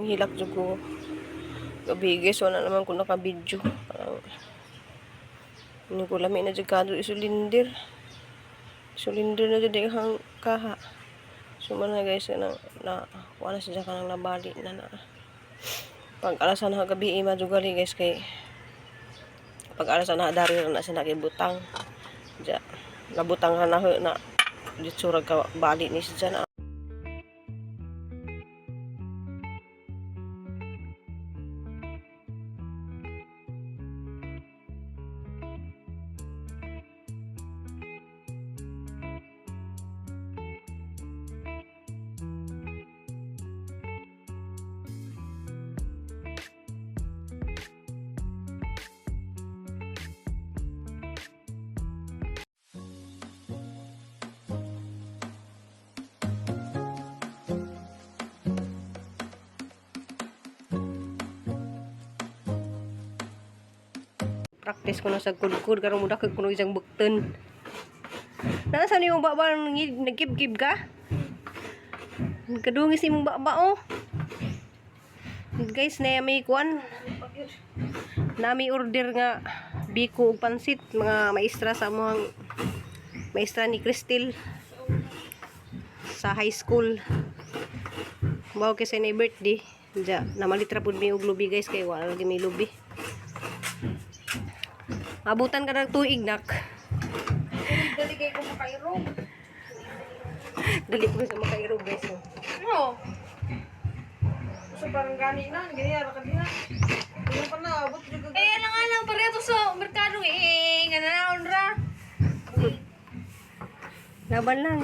Hilak jud ko gabi, guys, wala naman ko naka-video. Parang hindi ko lami na jud kado isulinder. Sulinder na jud hang kaha. So man na, guys, na na kuha na siya kanang nabali na na. Pag alasan na gabi majugali, guys, kay pag alasan na dari na siya nakibutang. Ja, nabutang na na ditsura ka bali ni siya na. Practice ko na sa kudkud karon mo dakog kuno isang bukton. Nasa ni mong baba, nagkib-kib ka? Kadungis ni mong baba oh. Guys, na may kuan. Nami order nga biko ug pansit, mga maestra sa among maestra ni Cristel sa high school. Bawo kay sa ni birthday. Ja, namalit ra pud mi og lubi, guys, kay wala lagi may lubi. Abutan ka ng tuig, nak. Dali kay ko makairog. Dali ko sa makairog, guys. Oh. No. So parang gani na, ganyan ra ka diha. Ano pa na abot jud ka. Eh, alang alang pareho to sa merkado eh, nga naon ra. Laban lang.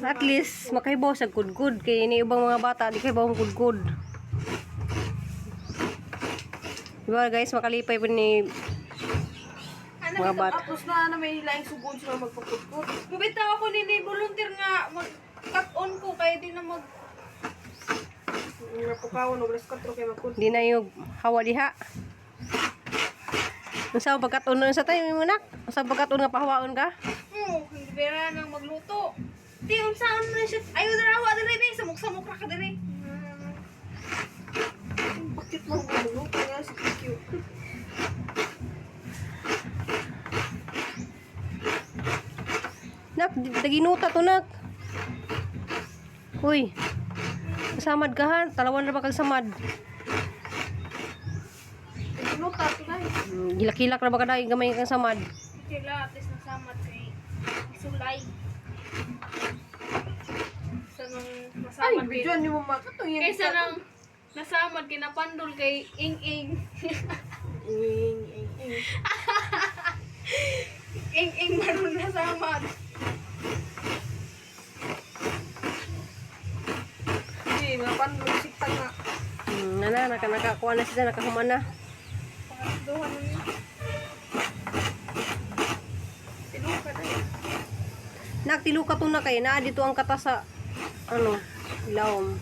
At least makaibaw sa kudkud kay ini ubang mga bata di kay bawang kudkud. Diba, guys, makalipay po ni Ano mga bata. Tapos na na may laing sugod sila magpakutput. Mubitaw ako ni volunteer nga mag cut on ko kay di na mag Napukawan og alas 4 kay magkut. Di na yung hawa diha. Unsa pagkat-on sa tayo mo, nak? Unsa pagkat-on nga pahawaon ka? Oh, hindi pera nang magluto. Di unsaon na siya. Ayo dara wa diri be, samok-samok ra ka diri. Bakit mo magluto nga si PQ? Nak, taginuta to, nak. Uy. Samad ka ha? Talawan ra ba kag samad? Nagluto to dai. Gilak-gilak ra ba ka dai gamay kang samad? Okay la, at least nasamat kay sulay. Sa nang Ay, nasamad kay video ni mo makatong yan. Kaysa nang nasamad kinapandol kay ing-ing. Ing ing ing. Ing-ing maron nasamad. Di mapandol sikta nga. Nana, naka nakakuha na sila, nakahuman na. Pangatduhan na niya. Tinuka dai. Nak, tiluka to na kay naa dito ang kata sa ano, ilawom.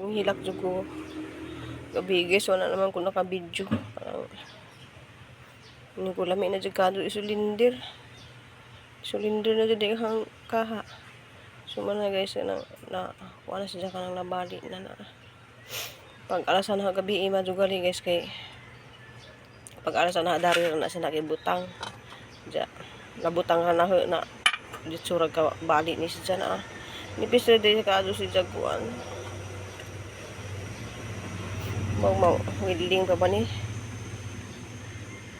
Ang hilak jud ko gabi, guys, wala naman ko naka-video. Parang hindi ko lami na jud kado isulinder. Sulinder na jud hang kaha. So man na, guys, na na kuha na siya kanang nabali na na. Pag alasan na gabi majugali, guys, kay pag alasan na dari na siya nakibutang. Ja, nabutang na na ditsura ka bali ni siya na. Nipis ra diri ka si jaguan. Mau mau welding pa ba ni?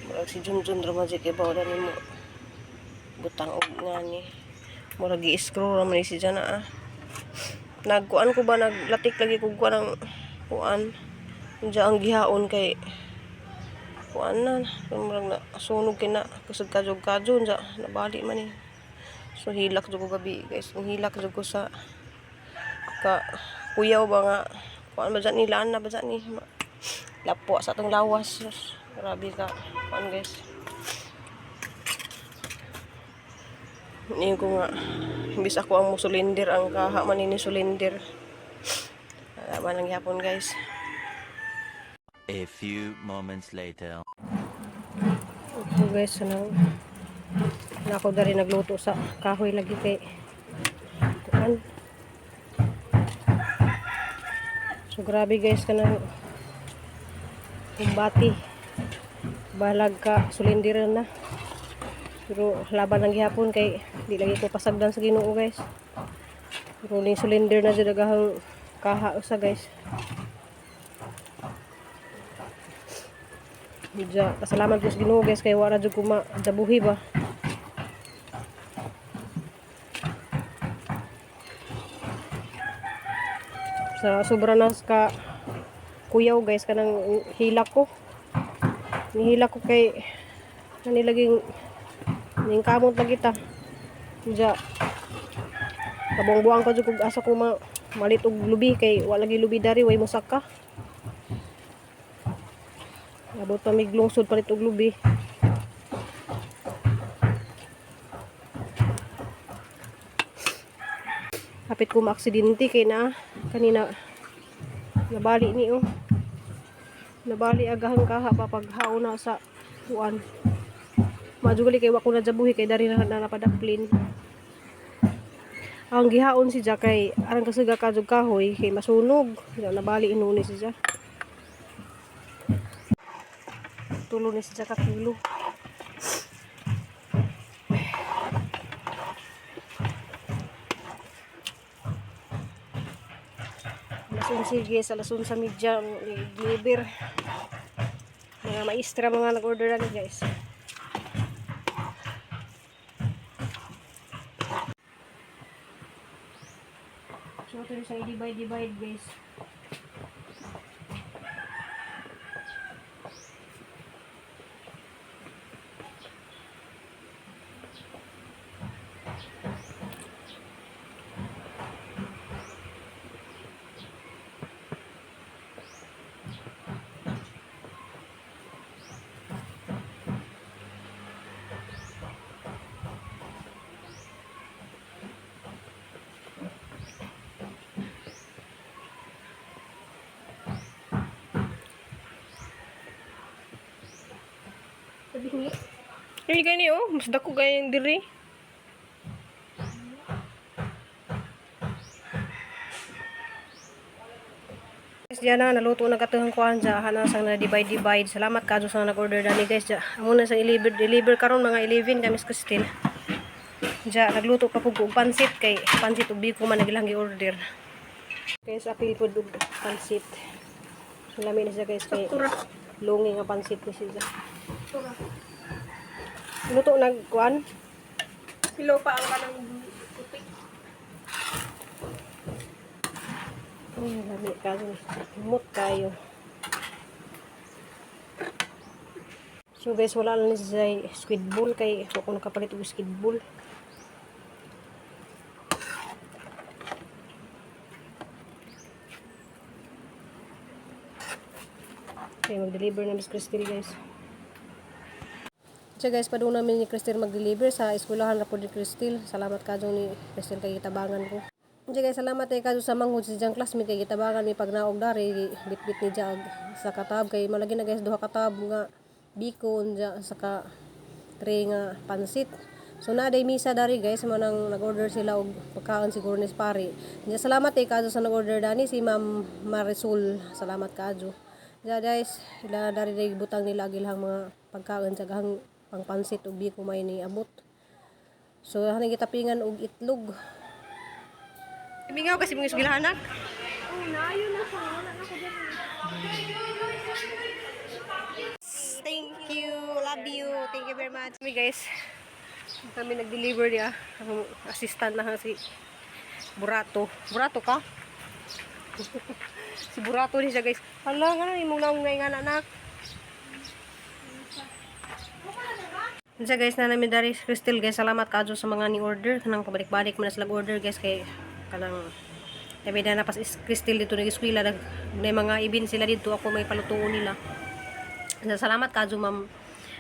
Murag si Junjun ra man siya kay bawa nimo. Butang og nga ni. Murag gi-screw ra man ni siya na ah. Nagkuan ko ba, naglatik lagi ko kuan ang kuan. Diya ang gihaon kay kuan na murag na sunog kay na kusog kajog kajon ja nabali man ni. So hilak jud ko gabi, guys. Ang hilak jud ko sa ka kuyaw ba nga kuan ba dyan ni laan na ba dyan ni lapo sa atong lawas. Sus, grabe ka kuan, guys. Niyo ko nga imbis ako ang musulinder ang kaha man ni sulinder. Wala man lang gyapon, guys. A few moments later. Okay, guys, ano na ako dari nagluto sa kahoy lagi kay kuan. So grabe guys, kanang kumbati. Balag ka sulindiran na. Pero laban lang gihapon kay di lagi ko pasagdan sa Ginoo guys. Pero ning sulinder na jud agahang kaha usa guys. Medyo pasalamat ko sa Ginoo guys kay wala jud ko madabuhi ba. Sa sobra na ka kuyaw guys, kanang hilak ko. Nihilak ko kay nani laging ning kamot lagi ta. Diya kabuang-buang ko jud kog asa ko ma malit og lubi kay wala lagi lubi dari, way musaka. Abot pa mig lungsod palit og lubi. Hapit ko maaksidente kay na kanina nabali ni oh. Nabali agahang kaha pa paghaon na sa kuan. Majugali kay wa ko na jabuhi kay dari na, na napadaplin. Ang gihaon si Jack kay arang kasuga kadug kahoy kay masunog. Ya, nabali inuni si Jack. Tulo ni si Jack ka kilo. Alas 11 guys, alas 11:30 ang deliver. Mga maestra, mga nag-order na ni guys. So ito yung isang i-divide divide guys. Ay, gani oh, mas dako gayang diri. Guys, diyan na naluto na katuhang kuan sa hana sang na divide divide. Salamat kadto sa nag-order dani guys. Ja, amo na sang deliver deliver karon mga 11 kami sa Cristel. Ja, nagluto pa pug og pansit kay pansit ug biko man nag ilang gi-order. Guys, apil pod og pansit. So lami na siya guys kay lungi nga pansit ni siya. Luto nag kuan. Kilo pa ang kanang puti. Ay, lami kayo. Humot kayo. So guys, wala lang ni siya squid ball kay ako nakapalit og squid ball. Okay, mag-deliver na Miss Christine guys. So guys, padung namin ni Christine mag-deliver sa eskwelahan na po ni Christine. Salamat kadyo ni Christine kay gitabangan ko. So guys, salamat kay kadyo sa manghud sa diyang classmate kay gitabangan mi pagnaog dari bitbit ni Jag sa katab kay malagi na guys duha katab nga biko unja sa ka tray nga pansit. So na day misa dari guys mo nang nag-order sila og pagkaon siguro ni pare. Nya salamat kay kadyo sa nag-order dani si Ma'am Marisol. Salamat kadyo. Ja guys, ila dari day butang nila ang ilang mga pagkaon sa gahang pangpansit ug biko may ni abot. So hanay gitapingan og itlog. Mingaw kasi mga eskwelahanak. Oh, naayo na siya. Wala na ko dyan. Thank you. Love you. Thank you very much. Kami guys, kami nag-deliver niya. Ang assistant na si Burato. Burato ka? Si Burato ni siya guys. Hala, nga na, imong naong nga anak. Unsa guys na namin dari Crystal guys, salamat kaadyo sa mga ni order kanang pabalik-balik man na sila order guys kay kanang Tabi na napas is Crystal dito nag eskwela nag may mga ibin sila dito, ako may palutuon nila. Sa salamat kaadyo Ma'am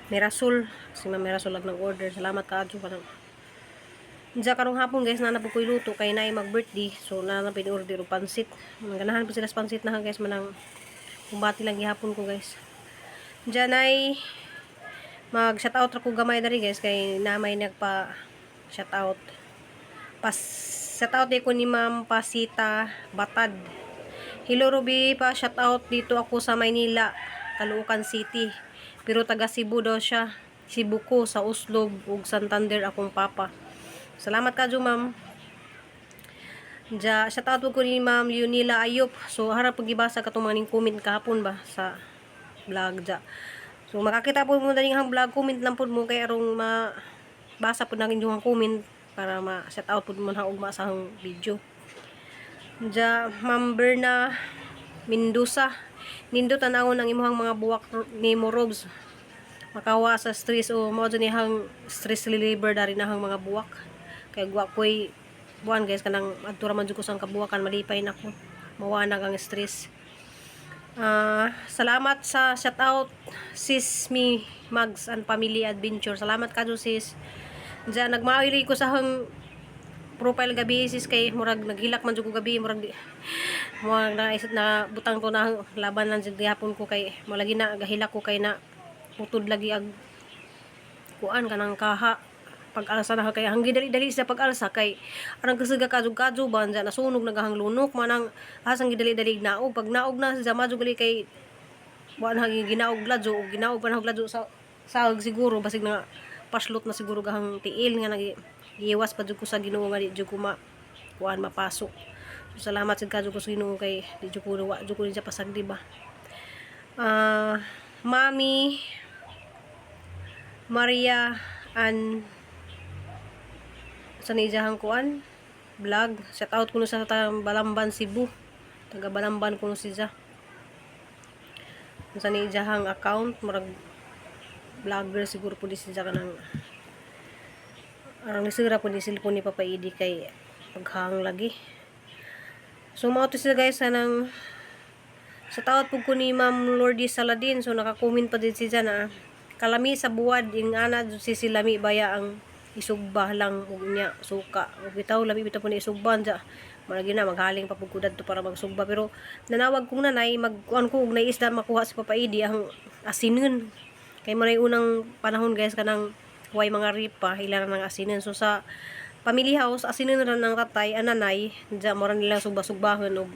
Mirasol, si Ma'am Mirasol lag nag-order. Salamat kaadyo kanang Diya karong hapon guys, na po ko'y luto kay naay mag-birthday. So na na pin-order og pansit. Ganahan po sila sa pansit na guys, manang kumbati lang gihapon ko guys. Diyan ay mag shout out ra ko gamay diri guys kay namay nagpa shout out. Pas Shout out ko ni Ma'am Pasita Batad. Hello Ruby, pa shout out, dito ako sa Maynila, Caloocan City. Pero taga Cebu daw siya. Cebu ko sa Oslob ug Santander akong papa. Salamat kadyo, ma'am. Ja, shout out ko ni Ma'am Leonila Ayop. So harap pagibasa katong mga ning comment kahapon ba sa vlog ja. So makakita po mo daling ang vlog, comment lang po mo kay arong mabasa po nang inyong comment para ma shout out po mo na ugma sa ang video. Ja, Ma'am Berna Mendoza. Nindot tanawon ang imuhang mga buwak nimo, Robs. Makawa sa stress o mao jud nihang stress reliever dari nahang mga buwak. Kay gwa ko'y buwan, guys, kanang adto ra man jud ko sa kabuwakan, malipay na ko. Mawanag ang stress. Ah, salamat sa shout out, Sis Mi Mags and Family Adventure. Salamat kadyo, sis. Diyan nagmaoy ko sa hang profile gabi, sis, kay murag naghilak man jud ko gabi, murag di murag na isip na butang to na laban lang jud gihapon ko kay mo lagi na gahilak ko kay na putod lagi ag kuan kanang kaha pag-alsa na kay hanggi dali-dali sa pag-alsa kay arang kasiga kadyo-kadyo ba dyan nasunog nagahang lunok manang asang gidali-dali naog pag naog na sa madyo gali kay wa na ginaog ladyo o ginaog pa na ladyo sa siguro basig na paslot na siguro gahang tiil nga nagi giiwas pa jud ko sa Ginoo nga di jud ko ma kuan mapasok. So, salamat sad kadyo ko sa Ginoo kay di jud ko wa jud ko niya pasagdi ba. Ah, Mami Maria an sa nijahang kuan vlog, shout out kuno sa taga Balamban, Cebu. Taga Balamban kuno siya. Sa nijahang account, murag vlogger siguro po di siya kanang arang nisira po ni cellphone ni Papa Idi kay paghang lagi. So mao to sila, guys, anang sa tawad po ko ni Ma'am Lourdes Saladin. So naka-comment pa din siya na kalami sa buwad ing ana jud si silami baya ang isugba lang ug nya suka ug bitaw lami bitaw po ni isugba dya malagi na maghaling pa pud ko dadto para magsugba, pero nanawag kong nanay magkuan ko og nay isda makuha si Papa Idi ang asinon kay mo unang panahon, guys, kanang way mga ripa ila na ng asinon. So sa family house asinon ra ng tatay ananay dya mo ra nila sugba-sugbahon og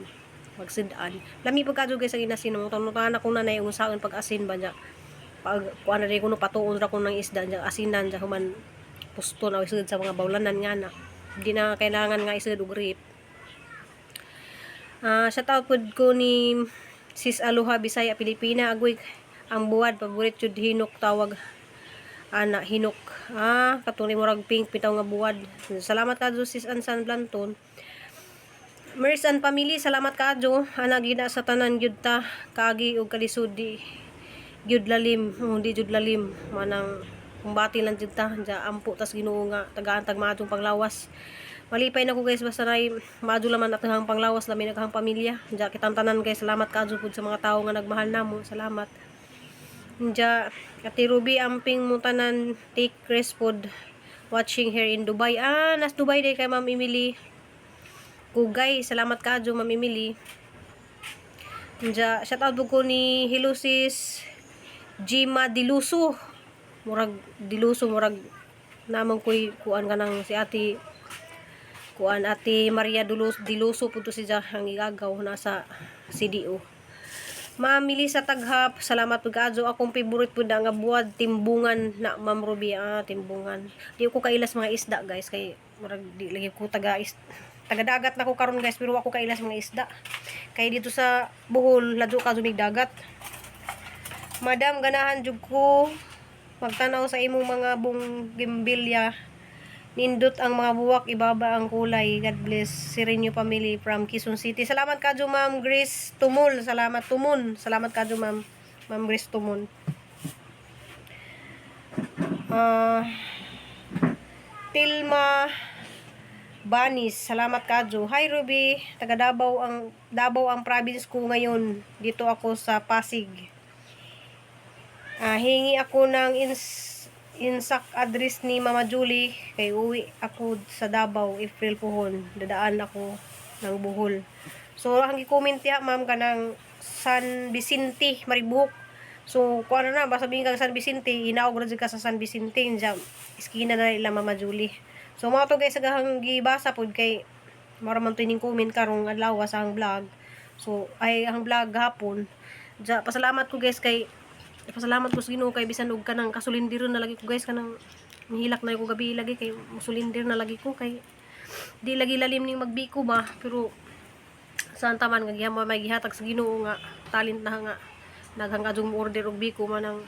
magsid-an. Lami pagkadyo, guys, ang inasin mo tanutan ako nanay ung saon pag asin ba dya pag kuan na rin kuno patuon ra ko ng isda dya asinan dya human pusto na isud sa mga bawlanan nga na di na kailangan nga isud og rip. Ah, shout out pud ko ni Sis Aloha Bisaya Pilipina. Agoy ang buwad, paborit jud, hinok tawag ana, hinok. Ah, katong murag pink bitaw nga buwad. Salamat kadyo, Sis Ansan Blanton. Mers and family, salamat kaadyo. Ana gina sa tanan gyud ta kaagi og kalisod di gyud lalim, oh, di gyud lalim manang kumbati lang jud ta dya ampo tas Ginoo nga tagaan tag maadtong panglawas. Malipay na ko, guys, basta nay maadyo laman at ang panglawas lamin nagahang pamilya. Dya kitang tanan, guys, salamat kaadyo pud sa mga tawo nga nagmahal namo. Salamat. Dya Ate Ruby, amping mo tanan, take rest pod, watching here in Dubai. Ah, nas Dubai day kay Ma'am Emily. Kugay, salamat kaadyo, Ma'am Emily. Dya, shout out po ko ni hello sis Gima Diluso. Murag Diluso, murag namang koy kuan kanang si Ate kuan Ate Maria Dulus Diluso po to siya ang igagaw nasa CDO. Ma'am Melissa Taghap, salamat po kaadyo. Akong favorite po na nga buwad, timbungan na, Ma'am Ruby. Ah, timbungan. Di ko kailas mga isda, guys, kay murag di lagi ko taga dagat na ko karon, guys, pero ako kailas mga isda. Kay dito sa Bohol, ladyo ka dumig dagat. Madam, ganahan jud ko magtanaw sa imong mga bunggimbilya. Nindot ang mga buwak, ibaba ang kulay. God bless Sirenyo family from Quezon City. Salamat kadyo, Ma'am Grace Tumul. Salamat, Tumun. Salamat kadyo, Ma'am. Ma'am Grace Tumun. Ah, Tilma Banis, salamat kadyo. Hi Ruby, taga Davao ang province ko ngayon. Dito ako sa Pasig. Ah, hingi ako ng insak address ni Mama Julie kay uwi ako sa Davao April puhon. Dadaan ako ng Bohol. So ang gi-comment ya, ma'am, kanang San Vicente, Maribuhok. So kuan na ba sabihin ka San Vicente, inaog ra jud ka sa San Vicente diyan. Iskina na ila Mama Julie. So mao to, guys, agahang gibasa pud kay Mara man to ining comment karong adlaw sa ang vlog. So ay ang vlog hapon. Ja, pasalamat ko guys kay pasalamat ko sa Ginoo kay bisan og kanang kasulindiro na lagi ko guys, kanang nihilak na ko gabi lagi kay musulindir na lagi ko kay di lagi lalim ning magbiko ba, pero saan taman nga gihamo may gihatag sa Ginoo nga talent na nga naghang adjong mo order og biko man ang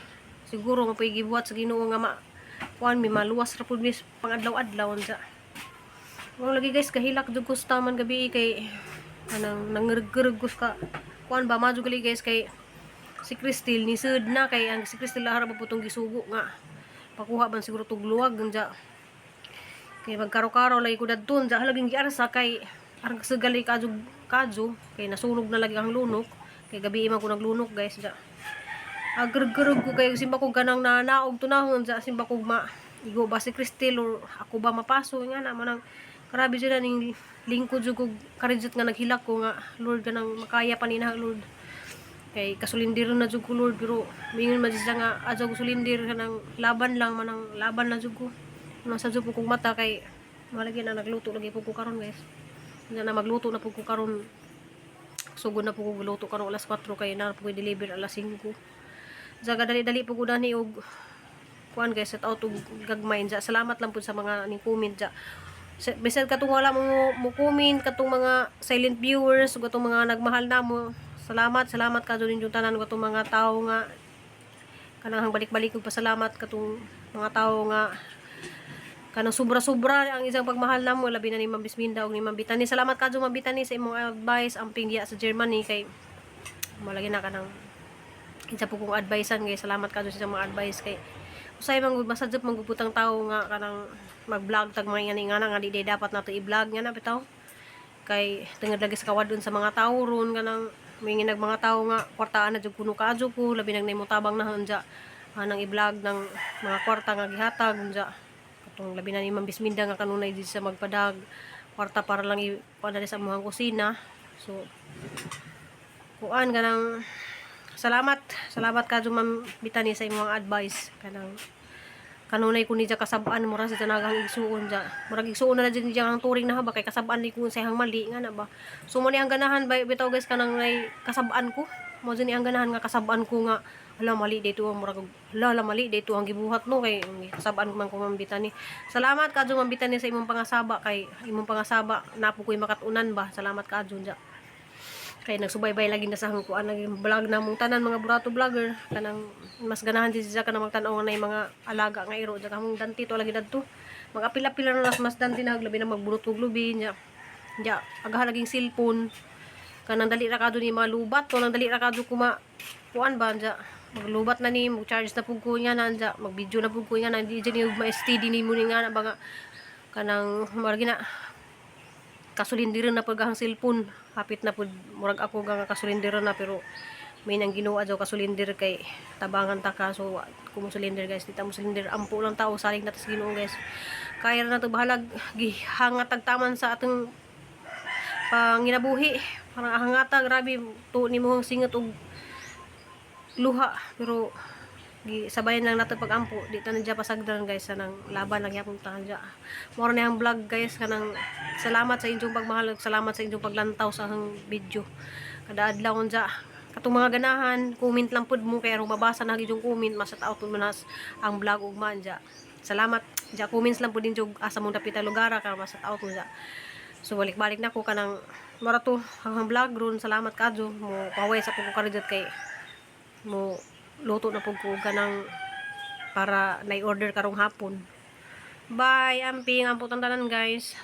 siguro nga pwede gibuhat sa Ginoo nga ma kuan mi maluwas ra pud mis pangadlaw-adlaw unsa. Mo lagi guys, kahilak jud ko sa taman gabi kay anang nangergereg ko sa kuan ba madyo gali guys kay si Cristel ni sud na kay ang si Cristel lahara pa putong gisugo nga pakuha ban siguro tug luwag unja kay magkaro-karo lagi ko dadto unja halaging giarsa kay arang kasagali kadyo kadyo kay nasunog na lagi ang lunok kay gabi man ko naglunok guys unja agrug-grug ko kay simba ko ganang nanaog tunahon sa simba ko ma igo ba si Cristel or ako ba mapaso nga na manang grabe jud na ning lingkod jud ko karijot nga naghilak ko nga Lord, ganang makaya pa ni na Lord kay kasulindir na jud ko Lord, pero mingon man siya nga adyo ko sulindir, kanang laban lang, manang laban na jud ko nang sa jud po kong mata kay malagi na nagluto lagi po ko karon guys. Nga na magluto na po ko karon, sugod na po ko gluto karon alas 4 kay na po ko deliver alas 5. Zaga dali-dali po ko dani og kuan guys, set out og gagmay ja. Salamat lang po sa mga ning comment ja. Bisan katong wala mo mo comment, katong mga silent viewers ug katong mga nagmahal namo. Salamat, salamat kadto ninyong tanan ug katong mga tawo nga kanang balik-balik og pasalamat, katong mga tawo nga kanang sobra-sobra ang isang pagmahal namo, labi na ni Ma'am Bisminda ug ni Ma'am Bitani. Salamat kadto Ma'am Bitani sa imong advice amping diya sa Germany kay malagi na kanang kinsa po kong advicean guys. Salamat kadto sa mga advice kay usay man gud masadjop man gud putang tawo nga kanang mag-vlog tag mga ngani nga nga di day dapat nato i-vlog nga na bitaw kay tungod lagi sa kawadon sa mga tawo ron, kanang may nag mga tawo nga kwartaan na jud kuno kaadyo ko, labi nang nimo tabang na unja anang i-vlog ng mga kwarta nga gihatag unja katong labi na ni Ma'am Bisminda nga kanunay di sa magpadag kwarta para lang i kuan sa among kusina. So kuan kanang salamat, salamat kadto Ma'am Bitani sa imong advice, kanang kanunay ko niya kasab-an mura sa tanagang igsuon ja, murag igsuon na jud niya ang turing na ba kay kasab-an ni ko sa iyang mali nga na ba. So mo ni ang ganahan ba bitaw guys, kanang nay kasab-an ko mo jud ni ang ganahan nga kasab-an ko nga hala mali dito ang murag hala, hala mali dito ang gibuhat no kay kasab-an ko man ko Ma'am Bitani. Salamat kadto Ma'am Bitani sa imong pangasaba kay imong pangasaba napo ko'y makat-unan ba. Salamat kadto ja kay nagsubaybay lagi na sa kuan naging vlog na mong tanan mga burato vlogger, kanang mas ganahan di siya kanang magtan-aw nga nay mga alaga nga iro ja kamong danti to lagi dadto magapila-pila na mas danti na labi na magbunot og lubi nya nya agahan laging cellphone kanang dali ra kadto ni malubat to nang dali ra kadto kuma kuan ba nya maglubat na ni mag charge na pug ko nga na nya mag video na pug ko nga na di jud ni ma-steady ni mo ni nga na ba nga kanang margi na kasulindiro na pag ang cellphone hapit na pud murag ako nga kasulindiro na, pero may nang Ginoo daw kasulindir kay tabangan ta ka. So kung sulinder guys, di ta mo sulinder, ampo lang tao, salig na ta sa Ginoo guys, kaya na to, bahalag gihangat tagtaman sa atong panginabuhi, parang hangata grabe to nimo singot og luha, pero gi sabayan lang nato pag-ampo, di ta na pasagdan guys, sa nang laban lang yapon ta dya. Mao na ang vlog guys, kanang salamat sa inyong pagmahal, salamat sa inyong paglantaw sa akong video kada adlaw unja. Katong mga ganahan, comment lang pud mo kay aron mabasa na gyud yung comment, ma-shout out man nas ang vlog ugma dya. Salamat dya, comments lang pud din jud asa mong dapita lugar ka ma-shout out mo dya. So balik-balik na ko, kanang mara to ang vlog ron. Salamat kadyo mo paway sa pud ko karidot kay mo luto na pud ko kanang para na-order karong hapon. Bye, amping, ampo tanan guys.